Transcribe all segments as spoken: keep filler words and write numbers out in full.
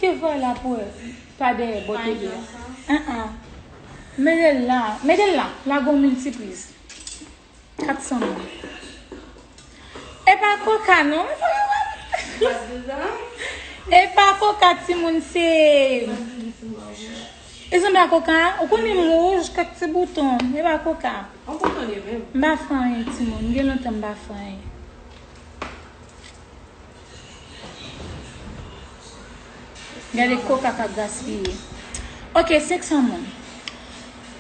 Ke vwa la pou pa dèyè bò tele a. An an. Mete l la. Mete l la. La gon miltipriz. Kat san moun. E pa koka non. E pa koka timoun se. E sanble a koka. Ou konnen m wouj kèk ti bouton. E pa koka. M pa fè anyen timoun. Gen lontan m pa fè anyen. Gade koka k ap gaspiye. Ok, senk san moun.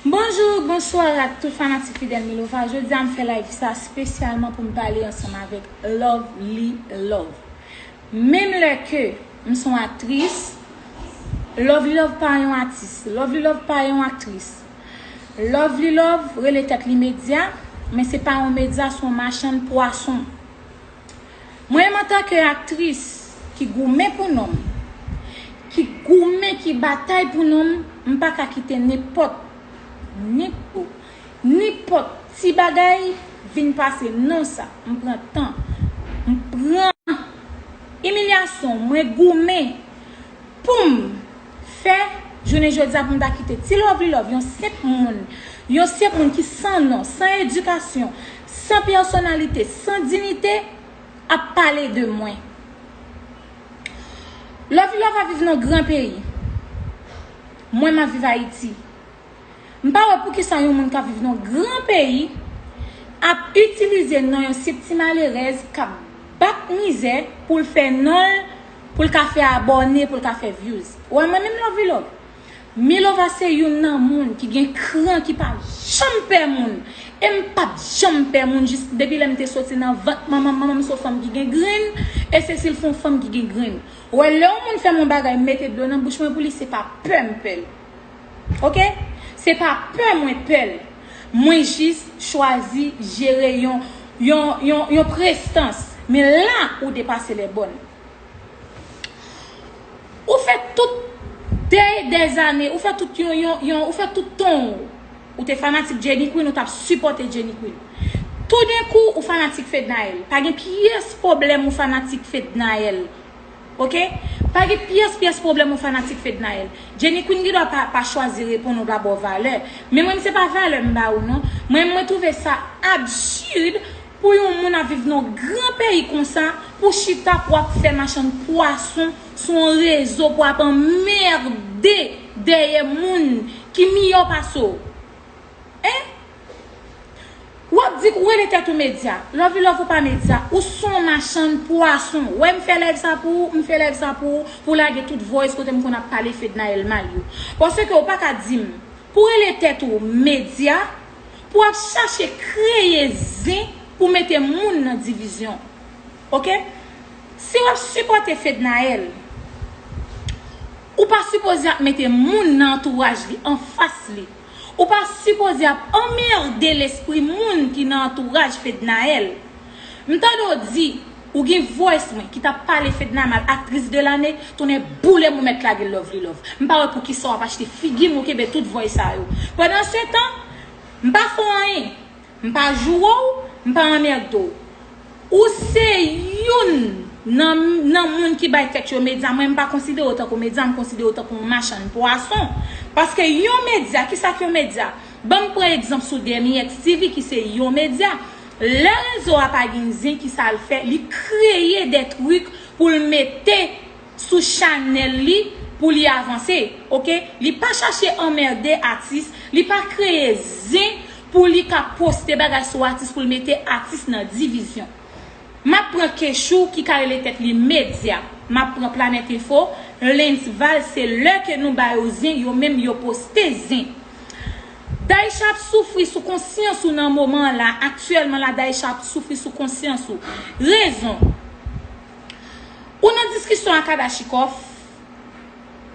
Bonjou, bonswa a tout fanatik fidèl Milova. Jodi a m fè live sa espesyalman pou m pale ansanm avèk Lovely Love. Menm lè ke m se yon aktris, Lovely Love pa yon atis, Lovely Love pa yon aktris. Lovely Love rele tèt li medya, men se pa yon medya, se yon machann pwason. Mwen menm antanke aktris ki goumen pou non m, ki goumen, ki batay pou non m, m pa ka kite nenpòt, nenpòt, nenpòt ti bagay vin pase non sa. M pran tan, m pran imilyasyon, mwen goumen pou m fè jounen jodi a pou m ta kite ti Lovely Love, yon senp moun, yon senp moun ki san non, san edikasyon, san pèsonalite, san diyite, ap pale de mwen. Lovely Love ap viv nan gran peyi. Mwen, m ap viv Ayiti. M pa wè poukisa yon moun k ap viv nan gran peyi ap itilize non yon senp ti malerèz k ap bat mizè pou l fè non l, pou l ka fè abòne, pou l ka fè views. Ou wè mwen menm Lovely Love. Milova se youn nan moun ki gen kran, ki pa janm pè moun. E m p ap janm pè moun jis depi lè m te soti nan vant manman m. Manman m se yon fanm ki gen grenn, e Cecile se yon fanm ki gen grenn. Ou wè, lè yon moun fè m yon bagay, m mete dlo nan bouch mwen pou li, se pa pè m pè l. Ok? Se pa pè mwen pè l. Mwen jis chwazi jere yon, yon, yon, yon prestans. Men la, ou depase lè bòn. Ou fè tout dè, dèzane, ou fè tout yon, yon, yon, ou fè tout tan w. Ou te fanatik Jenny Queen, ou t ap sipòte Jenny Queen. Toudenkou, ou fanatik Fednaelle. Pa gen pyès pwoblèm ou fanatik Fednaelle. Ok? Pa gen pyès, pyès pwoblèm ou fanatik Fednaelle. Jenny Queen gen dwa pa, pa chwazi reponn ou, pa ba w valè. Men mwen, se pa valè m ba ou, non. Mwen, mwen twouve sa absid pou yon moun ap viv nan gran peyi konsa, pou chita pou ap fè machann pwason sou yon rezo pou ap anmède dèyè moun ki miyò pase w. Hein? W ap di k ou rele tèt ou medya. Lovely Love ou pa medya. Ou se yon machann pwason. Wè m fè live sa pou ou, m fè live sa pou ou, pou w lage tout voice kote m konn ap pale Fednaelle mal yo. Paske ou pa ka di m, pou w rele tèt ou medya, pou w ap chache kreye zen pou mete moun nan divizyon. Ok? Si w ap sipòte Fednaelle, ou pa sipoze ap mete moun nan antouraj li, anfas li. Ou pa sipoze ap anmède lespri moun ki nan antouraj Fednaelle. M tande w di, ou gen voice mwen ki t ap pale Fedna mal, aktris de lane, tonnè boule m ou mèt lage Lovely Love. M pa wè poukisa w ap achte figi m ou kenbe tout voice sa yo. Pandansetan, m pa fè w anyen. M pa joure w, m pa anmède w. Ou se youn nan, nan moun ki bay tèt yo medya. Mwen, m pa konsidere w tankou medya, m konsidere w tankou yon machann pwason. Paske yon medya, kisa k yon medya? Ban m pran egzanp sou Demi X T V ki se yon medya. Lè rezo a pa gen zen, kisa l fè? Li kreye de trik pou l mete sou chanèl li pou li avanse, ok? Li pa chache anmède atis, li pa kreye zen pou li ka poste bagay sou atis pou l mete atis nan divizyon. M ap pran Kechou ki ka rele tèt li medya. M ap pran Planet Info, Lens Val, se lè ke nou ba yo zen, yo menm yo poste zen. Daïsha ap soufri sou konsyans ou nan moman an la, aktyèlman la, Daïsha ap soufri sou konsyans ou. Rezon. Ou nan diskisyon ak Kadachikòf.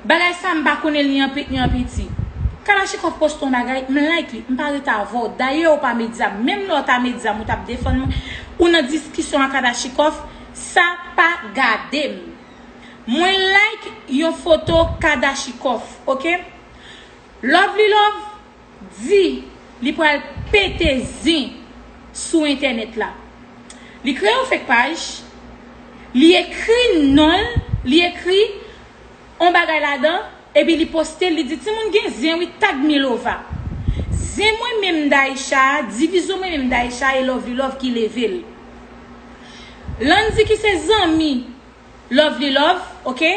Bagay sa m pa konnen li an pit ni an piti. Kadachikòf poste yon bagay, m like li, m pa rete avè w. Dayè ou pa medya m. Menm lè w ta medya m, ou t ap defann mwen. Ou nan diskisyon ak Kadachikòf, sa pa gade m. Mwen like yon foto Kadachikòf, ok? Lovely Love di li pral pete zen sou entènèt la. Li kreye yon fake paj, li ekri non l, li ekri on bagay ladan, epi li poste l, li di, "Timoun gen zen wi, tag Milova." Zen mwen menm Daïcha, divizyon mwen menm Daïcha e Lovely Love ki leve l. Landy ki se zanmi Lovely Love, oke,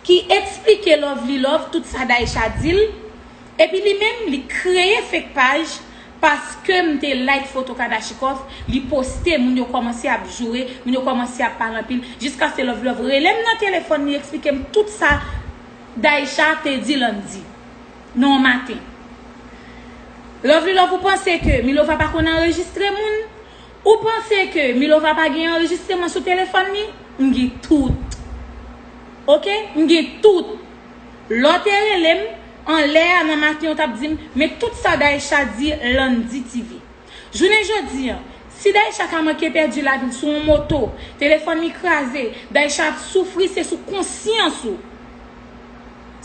ki eksplike Lovely Love tout sa Daïcha di l, epi li menm, li kreye fake paj paske m te like foto Kadachikov, li poste, moun yo kòmanse ap joure, moun yo kòmanse ap pale anpil, jiskaske Lovely Love rele m nan telefòn, li eksplike m tout sa Daïcha te di Landy nan yon maten. Lovely Love, ou panse ke Milova pa konn anrejistre moun? Ou panse ke Milova pa gen anrejistreman sou telefòn li? M gen tout. Oke? M gen tout. Lè w te rele m anlè a nan maten, ou t ap di m, men tout sa Daïcha di Landy T V. Jounen jodi a, si Daïcha ka manke pèdi lavi l sou yon moto, telefòn li kraze, Daïcha ap soufri, se sou konsyans ou.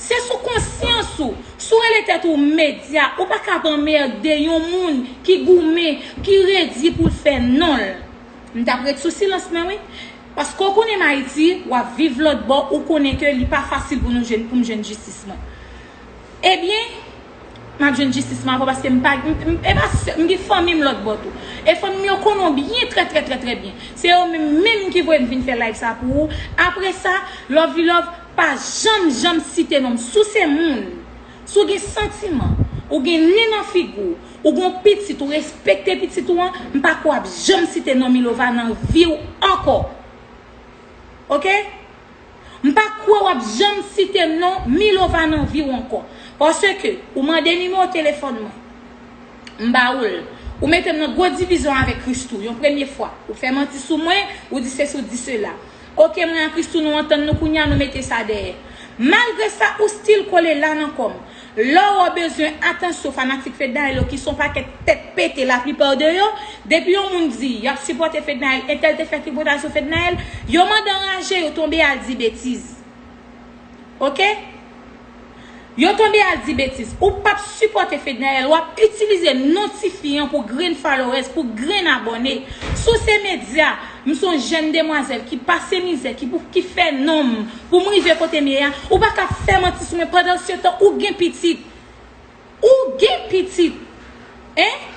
Se sou konsyans ou. Si w rele tèt ou medya, ou pa ka ap anmède yon moun ki goumen, ki redi pou l fè non l. M t ap ret sou silans mwen, wi. Paske w konnen m Ayiti, w ap viv lòt bò, ou konnen ke li pa fasil pou nou jwenn, pou m jwenn jistis mwen. Ebyen, m ap jwenn jistis mwen ankò paske m pa, m, m, e pa sè, m gen fanmi m lòt bò tou. E fanmi m yo konnen w byen, trè, trè, trè, trè byen. Se yo menm, menm ki voye m vin fè live sa pou ou. Apre sa, Lovely Love, pa janm, janm site non m. Si w se moun, si w gen santiman, ou gen nen nan figi w, ou gen yon pitit, ou respekte pitit ou an, m pa kwè w ap janm site non Milova nan vi w ankò. Oke? M pa kwè w ap janm site non Milova nan vi w ankò. Paske ou mande nimewo telefòn mwen, m ba ou l. Ou mete m nan gwo divizyon avèk Christoo yon premye fwa. Ou fè manti sou mwen, ou di sesi, ou di sela. Oke, mwen ak Christoo nou antann nou, kounye a nou mete sa dèyè. Malgre sa, ou still kole la nan kò m. Lè w bezwen atansyon fanatik Fednaelle yo ki se yon pakèt tèt pete laplipa de yo, depi yon moun di y ap sipòte Fednaelle, entèl te fè tripotay sou Fednaelle, yo mande anraje, yo tonbe al di betiz. Oke? Yo tonbe al di betiz. Ou p ap sipòte Fednaelle, w ap itilize non tifi an pou grenn followers, pou grenn abòne. Si w se medya, m se yon jèn demwazèl ki pase mizè, ki pou, ki fè non m pou m rive kote m ye a, ou pa ka fè manti sou mwen. Pandansetan, ou gen pitit. Ou gen pitit. Hein?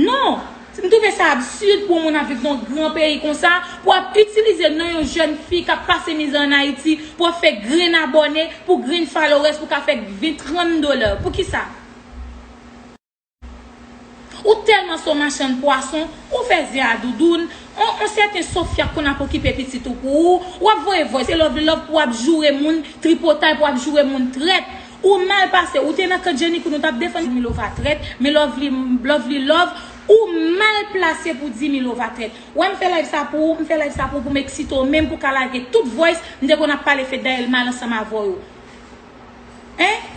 Non. M twouve sa absid pou yon moun ap viv nan yon gran peyi konsa, pou ap itilize non yon jèn fi k ap pase mizè ann Ayiti, pou ap fè grenn abòne, pou grenn followers, pou ka fè ven, trant dola. Poukisa? Ou tèlman se yon machann pwason, ou fè zen a doudoun, on, on sèten Sofia k konn ap okipe pitit ou pou ou, w ap voye voice, se Lovely Love pou w ap joure moun, tripotay pou w ap joure moun, trèt. Ou mal pase, ou te nan kan Jenny Queen, ou t ap defann Milova trèt, men Lovely, Lovely Love, ou mal plase pou di Milova trèt. Wè m fè live sa pou ou, m fè live sa pou ou, pou m eksite w, menm pou ka lage tout voice, m te konn ap pale Fednaelle mal ansanm avè w yo. Hein?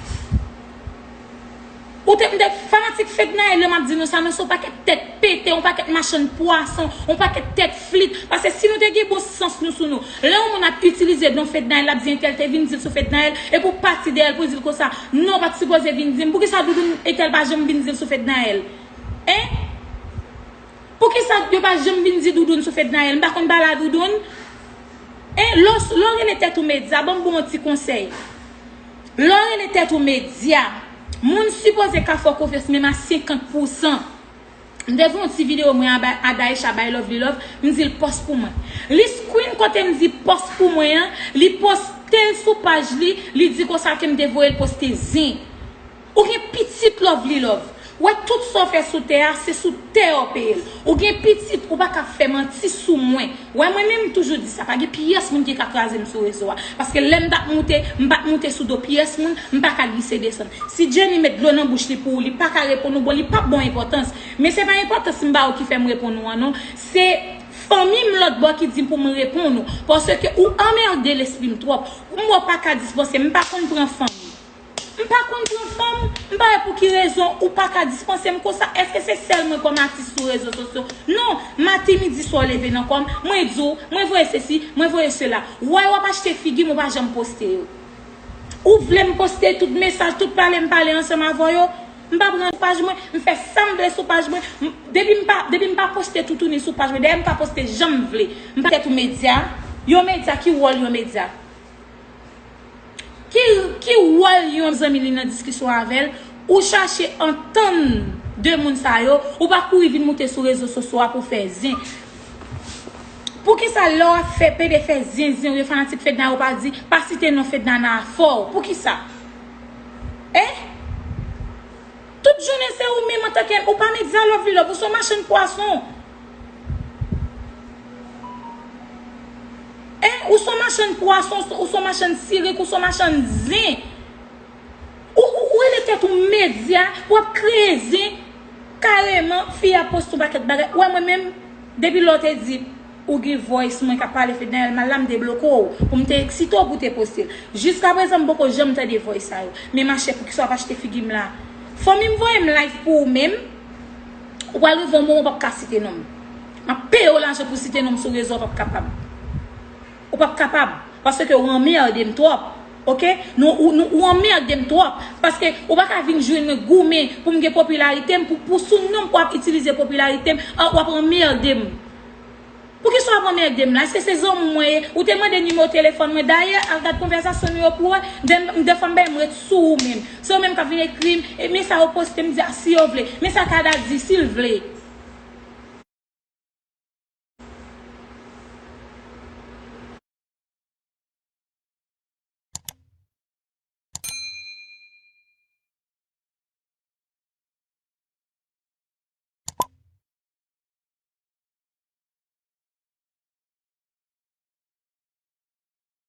Ou te, m te fanatik Fednaelle, lè m ap di nou sa, nou se yon pakèt tèt pete, yon pakèt machann pwason, yon pakèt tèt flit. Paske si nou te gen bon sans nou sou nou, lè yon moun ap itilize non Fednaelle, l ap di entèl te vin di l sou Fednaelle, epi w pati dèyè l pou di l konsa, non, w pa t sipoze vin di m. Poukisa Doudoun entèl pa janm vin di l sou Fednaelle? Hein? Poukisa yo pa janm vin di Doudoun sou Fednaelle? M pa konn pale a Doudoun? Hein, lè w, lè w rele tèt ou medya, ban m ba w yon ti konsèy. Lè w rele tèt ou medya, moun sipoze ka fè w konfyans menm a senkant pousan. M te fè yon ti videyo mwen a, a Daïcha bay Lovely Love, m di l post pou mwen. Li screen kote m di post pou mwen an, li poste l sou paj li, li di konsa ke m te voye l poste zen. Ou gen pitit Lovely Love. Wè tout sa w fè sou tè a, se sou tè a w peye l. Ou gen pitit, ou pa ka fè manti sou mwen. Wè mwen menm, m toujou di sa, pa gen pyès moun ki ka kraze m sou rezo a. Paske lè m t ap moute, m pa t moute sou do pyès moun, m pa ka glise desann. Si Jenny met dlo nan bouch li pou ou, li pa ka reponn ou, bon, li p ap ba w enpòtans. Men se pa enpòtans m ba ou ki fè m reponn ou an non. Se fanmi m lòt bò ki di m pou m reponn ou. Paske ou anmède lespri m twòp. M wè w pa ka dispanse, m pa konn pran fanm. M pa konn pran fanm, m pa wè pou ki rezon ou pa ka dispanse m konsa. Èske se sèl mwen kòm atis sou rezo sosyo? Non, maten, midi, swa w leve nan kò m, mwen di w, mwen voye sesi, mwen voye sela. Wè w ap achte figi m, ou pa janm poste yo. Ou vle m poste tout mesaj, tout pale m pale ansanm avè yo? M pa pran paj mwen, m fè sa m vle sou paj mwen. M, depi m pa, depi m pa poste toutouni sou paj mwen, dayè m ka poste jan m vle. M pa tèt ou medya. Yon medya, ki wòl yon medya? Pòl yon zanmi li nan diskisyon avè l, ou chache antann de moun sa yo, ou pa kouri vin moute sou rezo sosyo a pou fè zen. Poukisa lè w ap fè pede fè zen zen, ou ye fanatik Fedna, ou pa di, pa site non Fedna nan afè w? Poukisa? Hein? Tout jounen se ou menm antanke, ou pa Media Love Love, ou se yon machann pwason. Hein? Ou se yon machann pwason, ou se yon machann sirik, ou se yon machann zen. Ou, ou, ou rele tèt ou medya, w ap kreye zen. Kareman, fi a poste yon pakèt bagay. Ou wè mwen menm, depi lè w te di, ou gen voice mwen k ap pale Fednaelle mal la, m te bloke w, pou m te eksite w pou w te poste l. Jiskaprezan, m poko janm tande voice sa yo. Men machè, poukisa w ap achte figi m la? Fanmi m voye m live pou ou menm, ou pral rive yon moman w p ap ka site non m. M ap peye w lajan pou site non m sou rezo, w p ap kapab. Ou p ap kapab. Paske ou anmède m twòp. Oke? Nou, ou, nou, ou anmède m twòp. Paske ou pa ka vin jwenn mwen goumen pou m gen popilarite m, pou, pou sou non m pou w ap itilize popilarite m, an, w ap anmède m. Poukisa w ap anmède m la? Èske se zanmi w mwen ye? Ou te mande nimewo telefòn mwen. Dayè, al gad konvèsasyon nou yo pou w wè. De, defwa m bay m ret sou ou menm. Se ou menm k ap vin ekri m, e men sa yo poste, m di a si yo vle. Men sa Kada di, si l vle.